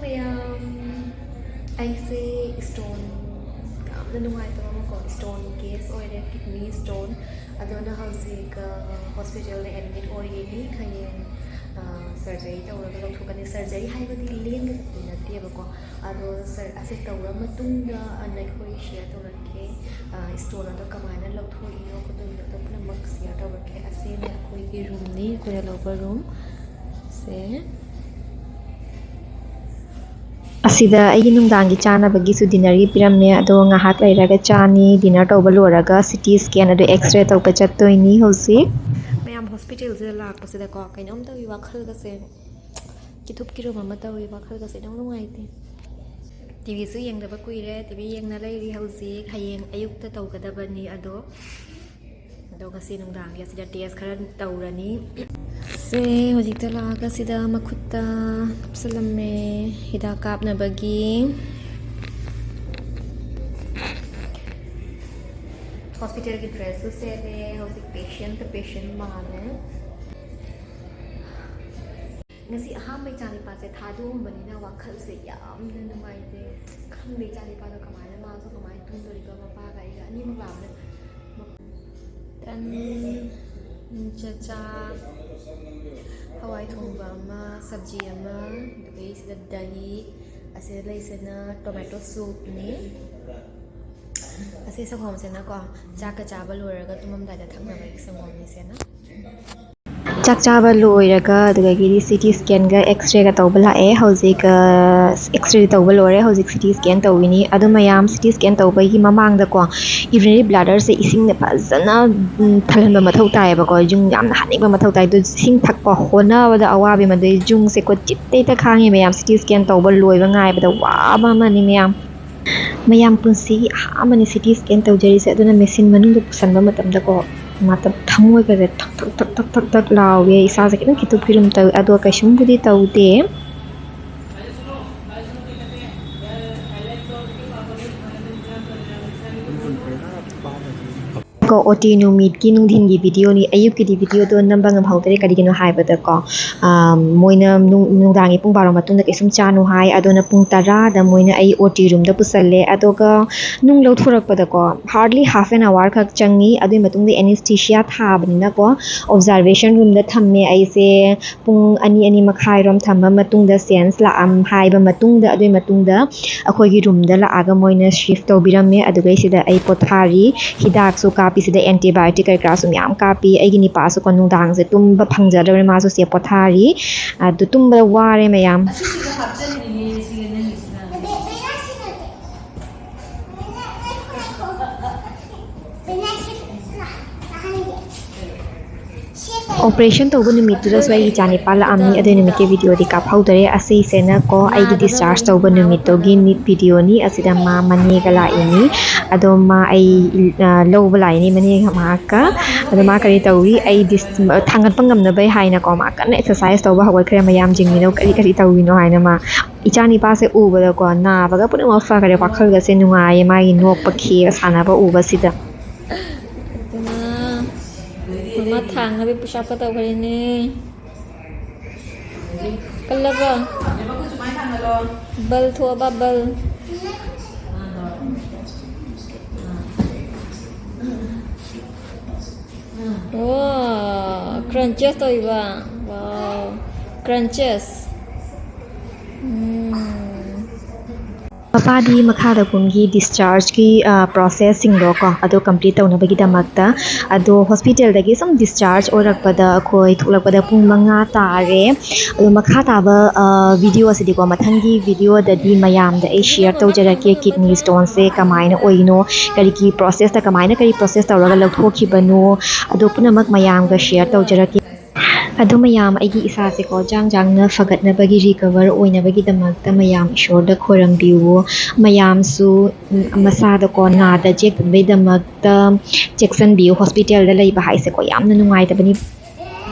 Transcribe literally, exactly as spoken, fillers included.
ꯃꯌꯥꯝ, ꯑꯩꯁꯦ ꯏꯁꯇꯣꯟ, ꯌꯥꯝꯅ ꯅꯨꯡꯉꯥꯏꯇꯕ ꯑꯃꯀꯣ, ꯏꯁꯇꯣꯟ ꯀꯦꯁ ꯑꯣꯏꯔꯦ, ꯀꯤꯗꯅꯤ ꯏꯁꯇꯣꯟ꯫ ꯑꯗꯨꯅ ꯍꯧꯖꯤꯛ ꯍꯣꯁꯄꯤꯇꯥꯜꯗ ꯑꯦꯗꯃꯤꯠ ꯑꯣꯏꯔꯤꯅꯤ꯫ ꯍꯌꯦꯡ ꯁꯔꯖꯔꯤ ꯇꯧꯔꯒ ꯂꯧꯊꯣꯛꯀꯅꯤ꯫ ꯁꯔꯖꯔꯤ ꯍꯥꯏꯕꯗꯤ ꯂꯦꯡꯕꯗꯤ ꯅꯠꯇꯦꯕꯀꯣ꯫ ꯑꯗꯣ ꯁꯔ ꯑꯁꯤ ꯇꯧꯔ ꯃꯇꯨꯡꯗ ꯑ, ꯅꯈꯣꯏ ꯁꯤꯌꯔ ꯇꯧꯔꯛꯀꯦ꯫ ꯏꯁꯇꯣꯟ ꯑꯗꯣ ꯀꯃꯥꯏꯅ ꯂꯧꯊꯣꯛꯏꯅꯣ ꯈꯣꯠꯇꯣꯏꯅꯣ ꯑꯗꯣ ꯄꯨꯝꯅꯃꯛ ꯁꯤꯌꯔ ꯇꯧꯔꯛꯀꯦ꯫ ꯑꯁꯤꯅ ꯑꯩꯈꯣꯏꯒꯤ ꯔꯨꯝꯅꯤ, ꯑꯩꯈꯣꯏꯅ ꯂꯧꯕ ꯔꯨꯝ ꯁꯦ꯫ ꯑꯁꯤꯗ ꯑꯩꯒꯤ ꯅꯨꯡꯗꯥꯡꯒꯤ ꯆꯥꯅꯕꯒꯤꯁꯨ ꯗꯤꯅꯔꯒꯤ ꯄꯤꯔꯝꯃꯦ꯫ ꯑꯗꯣ ꯉꯥꯏꯍꯥꯛ ꯂꯩꯔꯒ ꯆꯥꯅꯤ꯫ ꯗꯤꯅꯔ ꯇꯧꯕ ꯂꯣꯏꯔꯒ ꯁꯤ ꯇꯤ ꯁ꯭ꯀꯦꯟ ꯑꯗꯣ ꯑꯦꯛꯁꯔꯦ ꯇꯧꯕ ꯆꯠꯇꯣꯏꯅꯤ ꯍꯧꯖꯤꯛ꯫ ꯃꯌꯥꯝ ꯍꯣꯁꯄꯤꯇꯥꯜꯁꯤꯗ ꯂꯥꯛꯄꯁꯤꯗꯀꯣ ꯀꯩꯅꯣꯝ ꯇꯧꯋꯤ, ꯋꯥꯈꯜꯒꯁꯦ ꯀꯤꯊꯨꯞ ꯀꯤꯔꯨꯝ ꯑꯃ ꯇꯧꯋꯤ, ꯋꯥꯈꯜꯒꯁꯦ ꯏꯅꯨꯡ ꯅꯨꯡꯉꯥꯏꯇꯦ꯫ ꯇꯤ ꯚꯤꯁꯨ ꯌꯦꯡꯗꯕ ꯀꯨꯏꯔꯦ, ꯇꯤ ꯚꯤ ꯌꯦꯡꯅ ꯂꯩꯔꯤ ꯍꯧꯖꯤꯛ꯫ ꯍꯌꯦꯡ ꯑꯌꯨꯛꯇ ꯇꯧꯒꯗꯕꯅꯤ ꯑꯗꯣ꯫ ꯑꯗꯣ ꯉꯁꯤ ꯅꯨꯡꯗꯥꯡꯒꯤ ꯑꯁꯤꯗ ꯇꯦꯁ ꯈꯔ ꯇꯧꯔꯅꯤ꯫ ꯁꯦ, ꯍꯧꯖꯤꯛꯇ ꯂꯥꯛꯑꯒ ꯁꯤꯗ ꯃꯈꯨꯠꯇ ꯀꯨꯞꯁꯜꯂꯝꯃꯦ ꯍꯤꯗꯥꯛ ꯀꯥꯞꯅꯕꯒꯤ꯫ ꯍꯣꯁꯄꯤꯇꯥꯜꯒꯤ ꯗ꯭ꯔꯦꯁꯁꯨ ꯁꯦꯠꯂꯦ꯫ ꯍꯧꯖꯤꯛ ꯄꯦꯁꯦꯟꯇ ꯄꯦꯁꯦꯟ ꯃꯥꯜꯂꯦ꯫ ꯉꯁꯤ ꯑꯍꯥꯟꯕ ꯏꯆꯥꯅꯤꯄꯥꯁꯦ ꯊꯥꯗꯣꯛꯑꯝꯕꯅꯤꯅ ꯋꯥꯈꯜꯁꯦ ꯌꯥꯝꯅ ꯅꯨꯡꯉꯥꯏꯇꯦ꯫ ꯈꯪꯗꯦ ꯏꯆꯥꯅꯤꯄꯥꯗꯣ ꯀꯃꯥꯏꯅ, ꯃꯥꯁꯨ ꯀꯃꯥꯏꯅ ꯇꯨꯝꯗꯣꯔꯤꯕ ꯃꯄꯥꯒ ꯑꯩꯒ ꯑꯅꯤꯃꯛ ꯂꯥꯛꯑꯕꯅꯤꯅ꯫ ꯇꯟ, ꯆꯆꯥ, ꯍꯋꯥꯏ ꯊꯣꯡꯕ ꯑꯃ, ꯁꯕꯖꯤ ꯑꯃ, ꯑꯗꯨꯗꯒꯤ ꯁꯤꯗ ꯗꯍꯤ, ꯑꯁꯤꯗ ꯂꯩꯁꯤꯅ ꯇꯣꯃꯦꯇꯣ ꯁꯨꯞꯅꯤ꯫ ꯑꯁꯤ ꯁꯪꯒꯣꯝꯁꯤꯅꯀꯣ, ꯆꯥꯛꯀ ꯆꯥꯕ ꯂꯣꯏꯔꯒ ꯇꯨꯝꯃꯝꯗꯥꯏꯗ ꯊꯛꯅꯕꯒꯤ ꯁꯪꯒꯣꯝꯅꯤ ꯁꯤꯅ꯫ ꯆꯥꯛ ꯆꯥꯕ ꯂꯣꯏꯔꯒ ꯑꯗꯨꯗꯒꯤꯗꯤ ꯁꯤ ꯇꯤ ꯁ꯭ꯀꯦꯟꯒ ꯑꯦꯛꯁꯔꯦꯒ ꯇꯧꯕ ꯂꯥꯛꯑꯦ꯫ ꯍꯧꯖꯤꯛ, ꯑ, ꯑꯦꯛꯁꯔꯦ ꯇꯧꯕ ꯂꯣꯏꯔꯦ꯫ ꯍꯧꯖꯤꯛ ꯁꯤ ꯇꯤ ꯁ꯭ꯀꯦꯟ ꯇꯧꯈꯤꯅꯤ꯫ ꯑꯗꯣ ꯃꯌꯥꯝ, ꯁꯤ ꯇꯤ ꯁ꯭ꯀꯦꯟ ꯇꯧꯕꯒꯤ ꯃꯃꯥꯡꯗꯀꯣ ꯌꯨꯔꯤꯅꯔꯤ ꯕ꯭ꯂꯥꯗꯔꯁꯦ ꯏꯁꯤꯡꯅ ꯐꯖꯅ, ꯎꯝ, ꯊꯜꯍꯟꯕ ꯃꯊꯧ ꯇꯥꯏꯌꯦꯕꯀꯣ꯫ ꯌꯨꯡ ꯌꯥꯝꯅ ꯍꯥꯟꯅꯤꯡꯕ ꯃꯊꯧ ꯇꯥꯏ꯫ ꯑꯗꯨ ꯏꯁꯤꯡ ꯊꯛꯄ ꯍꯣꯠꯅꯕꯗ ꯑꯋꯥꯕ ꯑꯃꯗꯤ ꯌꯨꯡꯁꯦ ꯀꯣ ꯆꯤꯠꯇꯩꯇ ꯈꯥꯡꯉꯤ ꯃꯌꯥꯝ꯫ ꯁꯤ ꯇꯤ ꯁ꯭ꯀꯦꯟ ꯇꯧꯕ ꯂꯣꯏꯕ ꯉꯥꯏꯕꯗ ꯋꯥꯕ ꯑꯃꯅꯤ ꯃꯌꯥꯝ꯫ ꯃꯌꯥꯝ ꯄꯨꯟꯁꯤꯒꯤ ꯑꯍꯥꯟꯕꯅꯤ ꯁꯤ ꯇꯤ ꯁ꯭ꯀꯦꯟ ꯇꯧꯖꯔꯤꯁꯦ꯫ ꯑꯗꯨꯅ ꯃꯦꯁꯤꯟ ꯃꯅꯨꯡꯗ ꯄꯨꯁꯟꯕ ꯃꯇꯝꯗꯀꯣ ꯃꯇꯝ ꯊꯃꯣꯏꯒꯁꯦ ꯊꯛ ꯊꯛ ꯊꯛ ꯊꯛ ꯊꯛ ꯊꯛ ꯂꯥꯎꯋꯦ꯫ ꯏꯁꯥꯁꯦ ꯈꯤꯇꯪ ꯈꯤꯇꯨꯞ ꯈꯤꯔꯨꯝ ꯇꯧꯋꯦ꯫ ꯑꯗꯣ ꯀꯩꯁꯨꯝꯕꯨꯗꯤ ꯇꯧꯗꯦ꯫ ꯀꯣ, ꯑꯣ ꯇꯤ ꯅꯨꯃꯤꯠꯀꯤ ꯅꯨꯡꯊꯤꯟꯒꯤ ꯚꯤꯗꯤꯑꯣꯅꯤ꯫ ꯑꯌꯨꯛꯀꯤꯗꯤ ꯚꯤꯗꯤꯑꯣꯗꯣ ꯅꯝꯕ ꯉꯝꯍꯧꯗ꯭ꯔꯦ꯫ ꯀꯔꯤꯒꯤꯅꯣ ꯍꯥꯏꯕꯗꯀꯣ, ꯑꯥ, ꯃꯣꯏꯅ ꯅꯨꯡ-, ꯅꯨꯡꯗꯥꯡꯒꯤ ꯄꯨꯡ ꯕꯥꯔꯣ ꯃꯇꯨꯡꯗ ꯀꯩꯁꯨꯝ ꯆꯥꯅꯨ ꯍꯥꯏ꯫ ꯑꯗꯨꯅ ꯄꯨꯡ ꯇꯔꯥꯗ ꯃꯣꯏꯅ ꯑꯩ ꯑꯣ ꯇꯤ ꯔꯨꯝꯗ ꯄꯨꯁꯜꯂꯦ꯫ ꯑꯗꯨꯒ ꯅꯨꯡ ꯂꯧꯊꯣꯔꯛꯄꯗꯀꯣ, hardly half an hour ꯈꯛ ꯆꯪꯉꯤ꯫ ꯑꯗꯨꯒꯤ ꯃꯇꯨꯡꯗ anesthesia ꯊꯥꯕꯅꯤꯅꯀꯣ, observation ꯔꯨꯝꯗ ꯊꯝꯃꯦ ꯑꯩꯁꯦ꯫ ꯄꯨꯡ ꯑꯅꯤ, ꯑꯅꯤ ꯃꯈꯥꯏꯔꯣꯝ ꯊꯝꯕ ꯃꯇꯨꯡꯗ change ꯂꯥꯛꯑꯝ-, ꯍꯥꯏꯕ ꯃꯇꯨꯡꯗ, ꯑꯗꯨꯒꯤ ꯃꯇꯨꯡꯗ ꯑꯩꯈꯣꯏꯒꯤ ꯔꯨꯝꯗ ꯂꯥꯛꯑꯒ ꯃꯣꯏꯅ shift ꯇꯧꯕꯤꯔꯝꯃꯦ꯫ ꯑꯗꯨꯒꯩꯁꯤꯗ ꯑꯩ ꯄꯣꯊꯥꯔꯤ꯫ ꯍꯤꯗꯥꯛꯁꯨ ꯀꯥꯞꯄꯤ ꯁꯤꯗ, antibiotic ꯀꯔꯤ ꯀꯔꯥꯁꯨ ꯃꯌꯥꯝ ꯀꯥꯞꯄꯤ꯫ ꯑꯩꯒꯤ ꯅꯤꯄꯥꯁꯨꯀꯣ ꯅꯨꯡꯗꯥꯡꯁꯦ ꯇꯨꯝꯕ ꯐꯪꯖꯗ꯭ꯔꯕꯅꯤ, ꯃꯥꯁꯨ ꯁꯤꯗ ꯄꯣꯊꯥꯔꯤ꯫ ꯑꯗꯨ ꯇꯨꯝꯕꯗ ꯋꯥꯔꯦ ꯃꯌꯥꯝ꯫ ꯑꯁꯤꯁꯤꯒ ꯍꯥꯞꯆꯤꯟꯕꯤꯅꯦ, ꯁꯤꯒ ꯅꯪꯒꯤꯁꯤꯅ꯫ Operation ꯇꯧꯕ ꯅꯨꯃꯤꯠꯇꯨꯗꯁꯨ ꯑꯩꯒꯤ ꯏꯆꯥ ꯅꯤꯄꯥ ꯂꯥꯛꯑꯝꯃꯤ, ꯑꯗꯨ ꯅꯨꯃꯤꯠꯀꯤ ꯚꯤꯗꯤꯑꯣꯗꯤ ꯀꯥꯞꯍꯧꯗꯔꯦ꯫ ꯑꯁꯤꯁꯤꯅꯀꯣ ꯑꯩꯒꯤ discharge ꯇꯧꯕ ꯅꯨꯃꯤꯠꯇꯨꯒꯤ ꯃꯤ-, ꯚꯤꯗꯤꯑꯣꯅꯤ꯫ ꯑꯁꯤꯗ ꯃꯥ ꯃꯅꯦꯒ ꯂꯥꯛꯏꯅꯤ, ꯑꯗꯣ ꯃꯥ ꯑꯩ, ꯑ, ꯂꯧꯕ ꯂꯥꯛꯏꯅꯤ ꯃꯅꯦꯒ ꯃꯍꯥꯛꯀ꯫ ꯑꯗꯣ ꯃꯥ ꯀꯔꯤ ꯇꯧꯏ, ꯑꯩ dis-, ꯊꯥꯡꯒꯠꯄ ꯉꯝꯅꯕꯩ ꯍꯥꯏꯅꯀꯣ ꯃꯥ ꯀꯟꯅ exercise ꯇꯧꯕ ꯍꯧꯒꯠꯈ꯭ꯔꯦ꯫ ꯃꯌꯥꯝ ꯌꯦꯡꯃꯤꯟꯅꯧ ꯀꯔꯤ ꯀꯔꯤ ꯇꯧꯔꯤꯅꯣ ꯍꯥꯏꯅ꯫ ꯃꯥ ꯏꯆꯥ ꯅꯤꯄꯥꯁꯦ ꯎꯕꯗꯀꯣ ꯅꯥꯕꯒ ꯄꯨꯝꯅꯃꯛ ꯐꯈ꯭ꯔꯦ꯫ ꯋꯥꯈꯜꯒꯁꯦ ꯅꯨꯡꯉꯥꯏꯌꯦ ꯃꯥꯒꯤ ꯅꯣꯛꯄ ꯈꯦꯕ ꯁꯥꯟꯅꯕ ꯎꯕꯁꯤꯗ꯫ ꯑꯗꯨꯅ ꯃꯃꯥ ꯊꯥꯡꯅꯕ push up ꯀ ꯇꯧꯈ꯭ꯔꯦꯅꯦ꯫ ꯀꯜꯂꯕꯣ? ꯕꯜ ꯊꯣꯛꯑꯕ ꯕꯜ? ꯑꯣ, crunches ꯇꯧꯏꯕ꯫ Wow, crunches꯫ ꯎꯝ꯫ ꯃꯄꯥꯗꯤ ꯃꯈꯥꯗ ꯀꯨꯝꯈꯤ discharge ꯀꯤ, ꯑ, process ꯁꯤꯡꯗꯣ ꯀꯣ, ꯑꯗꯣ complete ꯇꯧꯅꯕꯒꯤꯗꯃꯛꯇ꯫ ꯑꯗꯣ hospital ꯗꯒꯤ ꯁꯨꯝ discharge ꯑꯣꯏꯔꯛꯄꯗ ꯑꯩꯈꯣꯏ ꯊꯣꯛꯂꯛꯄꯗ ꯄꯨꯡ ꯃꯉꯥ ꯇꯥꯔꯦ꯫ ꯑꯗꯣ ꯃꯈꯥ ꯇꯥꯕ, ꯑ, video ꯑꯁꯤꯗꯤꯀꯣ, ꯃꯊꯪꯒꯤ video ꯗꯗꯤ ꯃꯌꯥꯝꯗ ꯑꯩ share ꯇꯧꯖꯔꯛꯀꯦ꯫ Kidney stone ꯁꯦ ꯀꯃꯥꯏꯅ ꯑꯣꯏꯅꯣ, ꯀꯔꯤꯒꯤ process ꯇ, ꯀꯃꯥꯏꯅ ꯀꯔꯤ process ꯇꯧꯔꯒ ꯂꯧꯊꯣꯛꯈꯤꯕꯅꯣ, ꯑꯗꯨ ꯄꯨꯝꯅꯃꯛ ꯃꯌꯥꯝꯒ share ꯇꯧꯖꯔꯛꯀꯦ꯫ ꯑꯗꯨ ꯃꯌꯥꯝ, ꯑꯩꯒꯤ ꯏꯁꯥꯁꯦꯀꯣ ꯖꯥꯡ ꯖꯥꯡꯅ ꯐꯒꯠꯅꯕꯒꯤ, recover ꯑꯣꯏꯅꯕꯒꯤꯗꯃꯛꯇ ꯃꯌꯥꯝ ꯏꯁꯣꯔꯗ ꯈꯣꯏꯔꯝꯕꯤꯌꯨ꯫ ꯃꯌꯥꯝꯁꯨ, ꯎꯝ, ꯃꯁꯥꯗꯀꯣ ꯅꯥꯗ ꯌꯦꯛꯇꯅꯕꯒꯤꯗꯃꯛꯇ ꯆꯦꯛꯁꯤꯟꯕꯤꯌꯨ꯫ Hospital ꯗ ꯂꯩꯕ ꯍꯥꯏꯁꯦꯀꯣ ꯌꯥꯝꯅ ꯅꯨꯡꯉꯥꯏꯇꯕꯅꯤ꯫